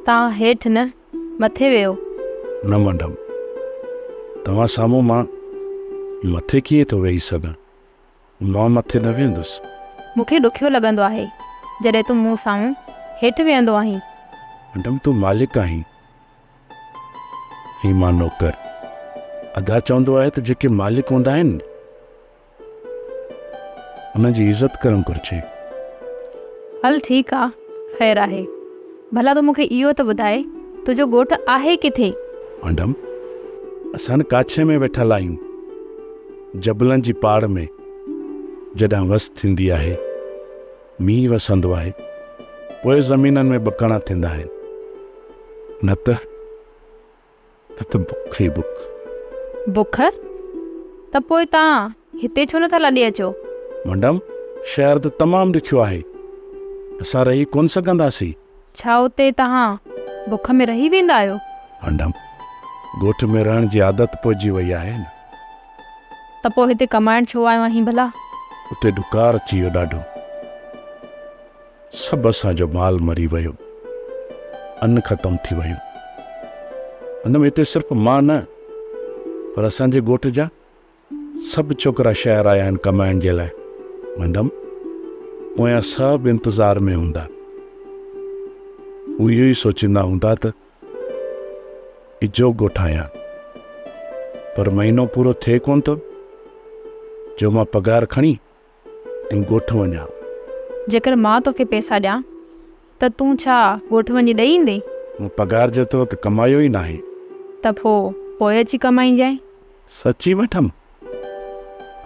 توهان هيٺ نه مٿي ويهو. نه مئڊم، توهان سامهون مان مٿي ڪيئن ٿو ويهي سگهان؟ مان مٿي نه ويهندس. مون کي ڏکيو لڳندو آهي جڏهن تون مون سامهون هيٺ ويهندو آهين. مئڊم تون مالڪ آهين ۽ مان نوڪر. ادا چوندو آهي ته جيڪي مالڪ هوندا آهن انهن جي عزت ڪرڻ گهرجي. هل ٺيڪ آ، خير آهي. ڀلا تون مون کي اهو ته ٻڌاء تنهنجو ڳوٺ آهي ڪٿي؟ مئڊم، اسان ڪاڇي ۾ ويٺل آهيون. جبلن جي پاڙ ۾ جڏهن وس ٿيندي آهي، مينهن وسندو آهي، پوء زمينن ۾ ٻڪڻا ٿيندا آهن، نه ته نه ته بک ئي بک. بک؟ ته پوء توهان هتي ڇو نٿا لڏي اچو؟ مئڊم، شهر ته تمام ڏکيو آهي، اسان رهي ڪونه سگهنداسين. ڇا اتي توهان بک ۾ رهي ويندا آهيو؟ مئڊم، ڳوٺ ۾ رهڻ جي عادت پئجي وئي آهي نه. ته پوء هتي ڪمائڻ ڇو آيو آهين ڀلا؟ اتي ڏڪار اچي ويو ڏاڍو. سڀ اسان جو مال مري ويو. ان ختم ٿي ويو. مئڊم، هتي صرف مان نه پر اسان جي ڳوٺ جا سڀ ڇوڪرا شهر آيا آهن ڪمائڻ جي لاء. مئڊم، پويان سڀ انتظار ۾ هوندا. هو اهو ئي سوچيندا هوندا ته اجهو ڳوٺ آهيان. پر مهينو پورو ٿئي ڪونه ٿو جو مان پگهار کڻي ۽ ڳوٺ وڃان. جيڪر مان توکي پئسا ڏيان ته تون ڇا ڳوٺ وڃي ڏئي ايندين؟ مون پگهار جيترو ته ڪمايو ئي ناهي. ته پوء پوء اچي ڪمائينجانء. سچي وٺم؟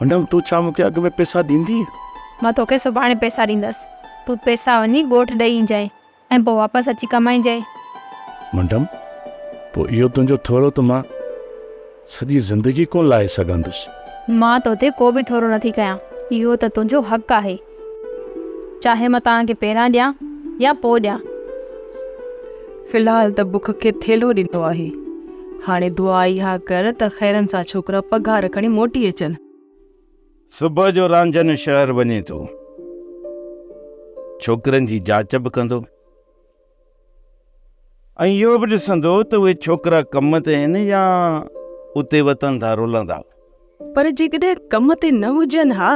مئڊم تون ڇا مون کي اڳ ۾ پئسا ڏيندينء؟ مان توکي سڀاڻي پئسا ڏيندس. تون پئسا وڃي ڳوٺ ڏئي اينجانء. ۽ پوء واپس اچي ڪمائجانء. مئڊم، پوء اهو تنهنجو ٿورو ته مان سڄي زندگي ڪونه لاهي سگهندس. مان تو تي ڪو به ٿورو نٿي ڪيان. اهو ته تنهنجو حق آهي. چاهي مان توهان کي پهريان ڏيان يا پوء ڏيان. في الحال ته بک کي ٿيلهو ڏنو آهي. هاڻي دعا اها ڪر ته خيرن سان ڇوڪرا پگهار کڻي موٽي اچن. صبح جو رانجهن شهر وڃي ٿو. ڇوڪرن جي جاچ به ڪندو ۽ اهو به ڏسندو ته اهي ڇوڪرا ڪم تي آهن يا اتي وتن ٿا رلندا. پر جيڪڏهن ڪم تي نه هجن ها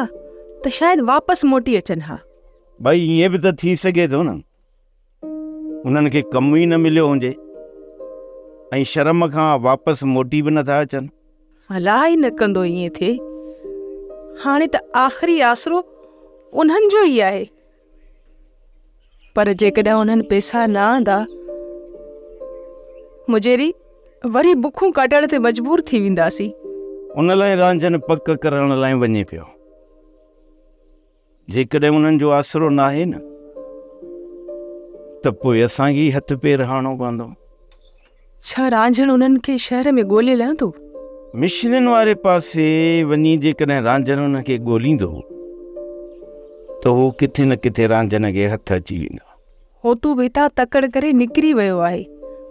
ته شايد واپس موٽي اچن ها. ڀائي ائين به ته ٿي سگهي ٿو نه. انهن کي ڪم ئي نه مليو هجي ۽ شرم کان واپس موٽي به نٿا اچن. الله ئي نه ڪندو ائين ٿئي. هاڻي ته آخري آسرو انهن جو ئي آهي. پر جيڪڏهن انهن پئسا نه آندا مجيري وري بکون ڪاٽڻ تي مجبور ٿي وينداسين. ان لاء رانجهن پڪ ڪرڻ لاء وڃي پيو. جيڪڏهن انهن جو آسرو ناهي نه ته پوء اسان کي ئي هٿ پير هڻڻو پوندو. ڇا رانجهڻ انهن کي شهر ۾ ڳولي لهندو؟ مشنن واري پاسي وڃي جيڪڏهن رانجهڻ انهن کي ڳوليندو ته هو ڪٿي نه ڪٿي رانجهڻ کي هٿ اچي ويندا. هوتو به هتان تڪڙ ڪري نڪري ويو آهي.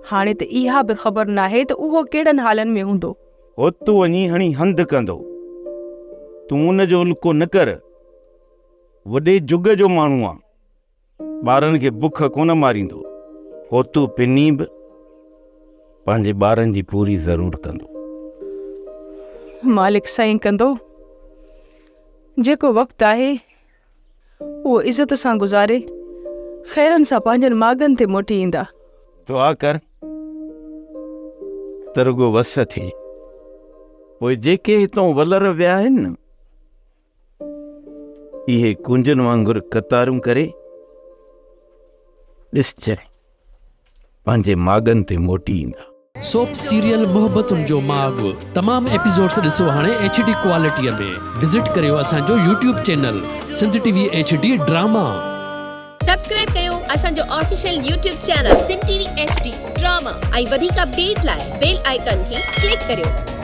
هاڻي ته اها به خبر ناهي ته اهو ڪهڙن حالن ۾ هوندو. هوتو وڃي هڻي هنڌ ڪندو. تون ان جو الڪو نه ڪر. وڏي جڳ جو ماڻهو آن. ٻارن کي بک ڪونه ماريندو. هوتو پني به پنهنجي ٻارن جي پوري ضرور ڪندو. مالڪ سائين ڪندو. جيڪو وقت آهي اهو عزت سان گذاري خيرن سان پنهنجن ماڳن تي موٽي ايندا. دعا ڪر ته رڳو وس ٿئي. پوء جيڪي هتون ولر ويا آهن نه، اهي ڪونجن وانگر قطارون ڪري ڏسجانء پنهنجي ماڳن تي موٽي ايندا. سوپ سيريل محبتن جو ماڳ تمام ايپيسوڊس ڏسو هاڻي ايڇ ڊي ڪوالٽي ۾ وزٽ ڪريو اسان جو YouTube channel Sindh T V H D drama. Subscribe ڪيو اسان جو official YouTube channel Sindh T V H D drama ۽ وڌيڪ اپڊيٽ لاء بيل آئيڪان کي ڪلڪ ڪريو.